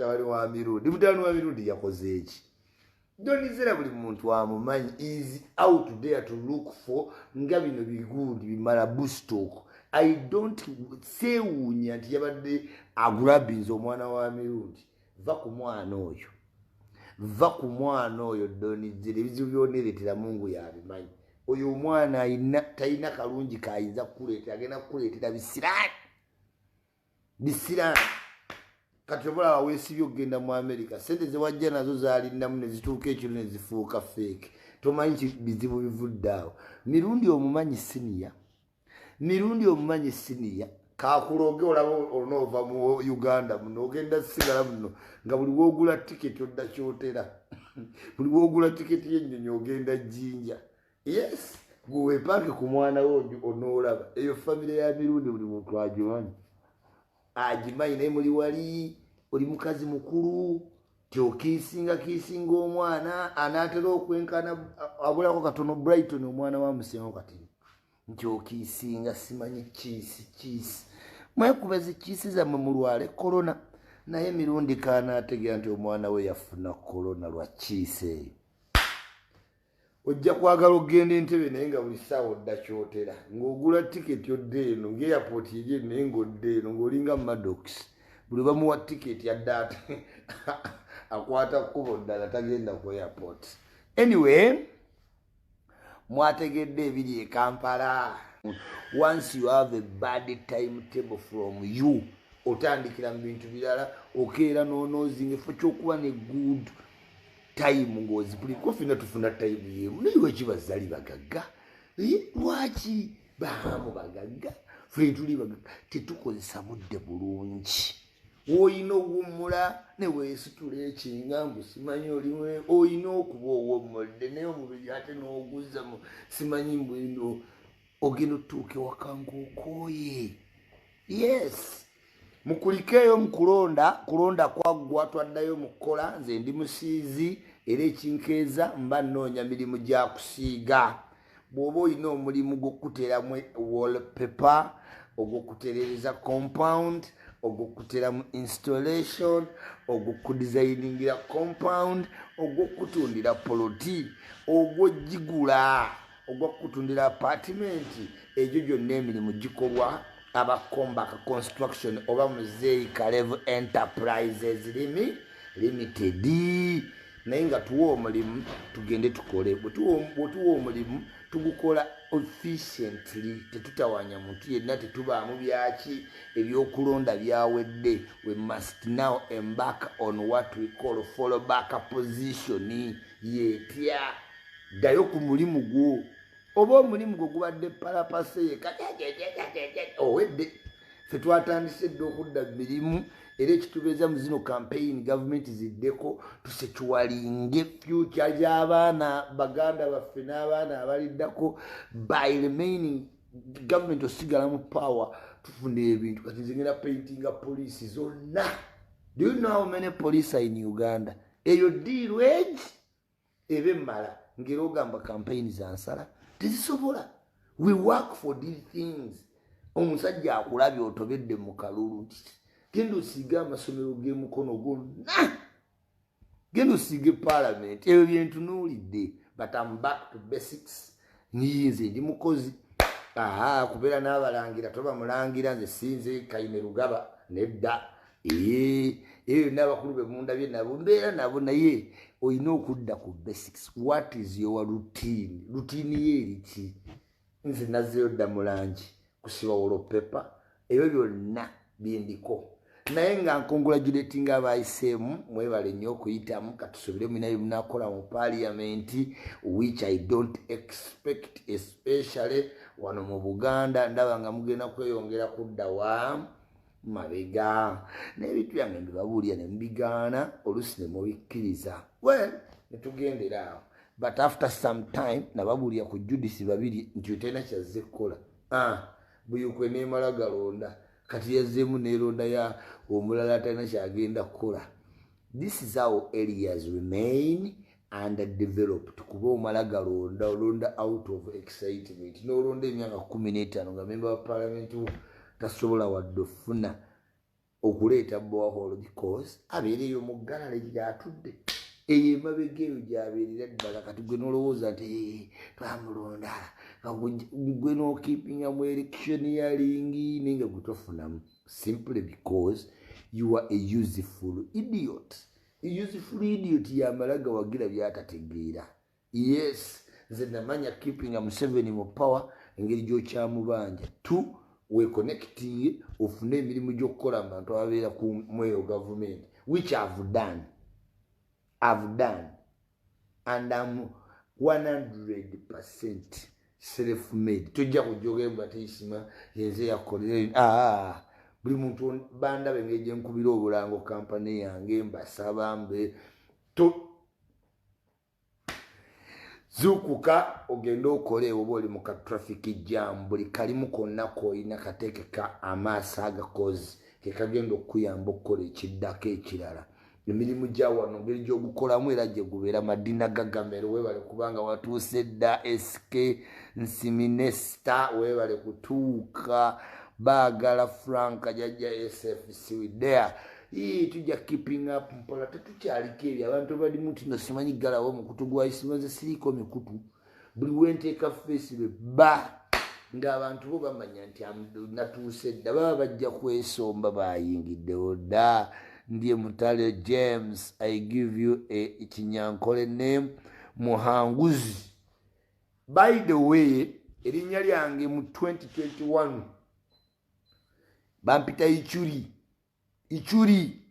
Mutabani wa Mirundi, mutabani wa Mirundi yakoze eki? Don Zella buli muntu amumanyi is out there to look for nga bino bigundi bimala bustok. I don't seewuunya nti yabadde agulabinza omwana wa Mirundi. Va ku mwana oyo, va ku mwana oyo Don Zella. Ebizibu byoneretera Mungu yabimanyi. Oyo omwana talina kalungi kayinza kukuleetera, agenda kukuleetera bisiraani, bisiraani. Kati obulaba weesibye okugenda mu America, sente zewajja nazo zalinamu nezituuka ekiro nezifuuka fake. Tomanyi bizibu bivudde awo. Mirundi omumanyi senior, Mirundi omumanyi senior, kakuloge olaba onoova mu Uganda muno, ogenda sigala muno nga buli woogula tiketi odda Kyotera, buli woogula tiketi yennyonyi ogenda Jjinja. Yes, gwe weepanke ku mwana we onoolaba. Eyo famire ya Mirundi buli muntu agimanyi, agimanyi. Naye muli wali oli mukazi mukulu tyokiisinga kiisinga omwana anaatera okwenkana, abulako katono Brighton, omwana wa Musengo kati nti okiisinga simanyi kiisi kiisi. Mwekuba ezikiisi zammwe mulwale korona. Naye Mirundi kaanaategeera nti omwana we yafuna korona lwa kiisi eyo. Ojja kwagala okugenda Entebe, naye nga buli ssaawa odda Kyotera, ng'ogula tiketi odda eno, nga airport eri eno, naye ng'odda eno ng'olinga Maddox. Buli bamuwa tiketi adda ate akwata kkubo ddala, tagenda ku airport. Anyway, mwategedde ebiri e Kampala. Once you have a bad timetable from you, otandikira mu bintu birala, okeera n'onoozinga efo kyokuba ne good time ng'ozipulika. Fina tufuna time yemu, naye lwaki bazali bagagga? Lwaki bahamu bagagga, fe tuli bagagga tetukozesa budde bulungi? Woyina owummula neweesitula ekinga mbu simanyi oliwe, oyina okuba owummulidde, naye omubiri ate n'oguzza mu simanyi mbwino ogenda otuuka ewaka ng'okooye. Yes, mukulikeeyo mukulonda. Kulonda kwaggwa, twaddayo mu kukola. Nze ndi musiizi, era ekinkeeza mba nnoonya mirimu gya kusiiga. Bw'oba olina omulimu gw'okuteeramu wallpaper, ogw'okutereereza compound, ogw'okuteramu installation, ogw'okudesigningira compound, ogw'okutundira poloti, ogw'ogigula, ogw'okutundira apartment, egyo gyonna emirimu gikolwa Abakombaka Construction oba Muzeeyi Kalevu Enterprises Limited. Naye nga tuwa omulimu, tugende tukole. Bwe tuwa omulimu, tugukola efficiently, tetutawanya muntu yenna, tetubaamu byaki. Ebyokulonda byawedde. We must now embark on what we call follow back position. Yetya ddayo ku mulimu gwo, oba omulimu gwo gubadde palapase yeka owedde. Fe twatandise dde okudda mu mirimu, era ekitubeeza mu zino campaign, gavumenti ziddeko tusecuringe future gy'abaana baganda baffe n'abaana abaliddako by remaining government, osigala mu power, tufuna ebintu. Kati nze ngenda paintinga poliisi zonna. Do you know how many police are in Uganda? Eyo deal egi eba emmala ngera ogamba campaign zansala tezisobola. We work for these things. Omusajja akulabye otobedde mu kalulu nti genda osiige amasomero g'emukono gonna, genda osiige parliament. Ebyo byentunuulidde, but am back to basics. Nze ndi mukozi. Aha, kubeera n'abalangira, toba mulangira. Nze sinze Kaine Rugaba nedda. Ebyo byonna abakulu be mundabye nabo, mbeera nabo, naye olina okudda ku basics. What is your routine? Routine ye eriki? Nze nazzeyo dda mu langi, kusiba wallpaper, ebyo byonna bindiko. Naye nga ncongratulatinga abayiseemu, mwebale nnyo okuyitamu. Katusubire mulina bye munakola mu parliament, which I don't expect, especially wano mu Buganda. Ndaba nga mugenda kweyongera kudda wa mabega. N'ebintu byange mbibabuulira ne mubigaana, oluusi ne mubikkiriza. Well, netugendera awo, but after some time nababuulira ku Judith babiri nti otalina kyazze kukola. Ah, Buyukwe nemala galonda, kati yazzeemu neronda ya omulala atalina kyagenda kukola. This is how areas remain underdeveloped, kuba omala galonda, olonda out of excitement, nolonda emyaka 15 nga memba wa parliament tasobola wadde ofuna. Okuleeta borehole, because abeera eyo mu ggalale gyatudde, eyo emabega eyo gyabeerera ddala. Kati gwe nolowooza nti twamulonda, gwe nokeepinga mu electioneering, naye nga gwe tofunamu, simply because you are a useful idiot. A useful idiot yamala gawagira byatategeera. Yes, nze namanya keepinga Museveni mu power, engeri gyokyamubanja t weconnecting, ofune emirimu gy'okukola mu bantu ababeera ku mweyo gavumenti, which I've done. I've done and I'm 100% self made. Tojja kujjogemba teisima yenze yakolera. Ah, buli muntu bandaba engeri gyenkubira obulango kampani yange, mbasaba mbe to zuukuka ogende okole. Oba oli mu ka traffic jam, buli kalimu konna koolina kateekeka amaaso agakozi kekagenda okukuyamba okukola ekiddako ekirala. Emirimu gya wano, ngeri gyogukolamu era gye gubeera. Madina Gagamero, weebale kubanga watuuse dda. Sk Nsiminesta, weebale kutuuka. Baagala Frank Jajja SFC widea. Tujja keeping up mpola, tetukyaliko ebyo. Abantu balimu nti no simanyi galawo omukutu gwa Isima. Nze siriiko mikutu. Buli wenteeka face lwe ba ng'abantu bo bamanya nti natuuse dda, baba bajja kwesomba, bayingiddewo dda. Ndiye Mutale James, I give you a Kinyankole name, Muhanguzi. By the way, erinnya lyange mu 2021 bampita Ichuri. Ichuri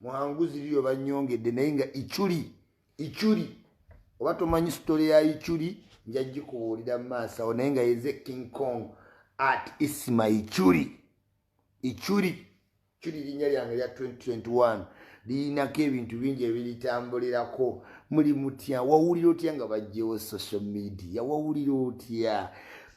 Muhanguzi liryo banyongedde, naye nga Ichuri. Ichuri, oba tomanyi story ya Ichuri, nja gikubuulira mu maaso awo. Naye nga yeze King Kong at Isima Ichuri. Ichuri, Ichuri linnya lyange lya 2021, lirinako ebintu bingi ebiritambulirako. Muli mutya? Wawulira otya nga bajjewo social media? Wawulira otya?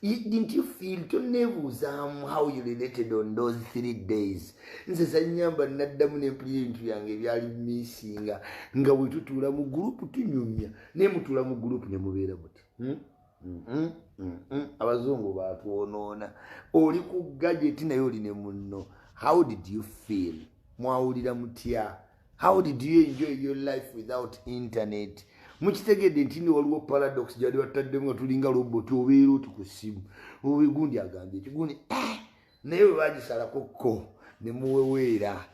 Didn't you feel, toneebuuzaamu how you related on those 3 days? Nze zanyamba, naddamu nempulira ebintu byange ebyali missinga, nga bwe tutuula mu group tunyumya, naye mutuula mu group ne mubeera muti, Abazungu batwonoona. Oli ku gadget naye oli ne munno. How did you feel? Mwawulira mutya? How did you enjoy your life without internet? Mukitegedde nti ni waliwo paradox gyali bataddemu, nga tulinga robot, obeera oti ku ssimu, gundi agambye ekigundi, naye bwe bagisalako ko ne muweweera.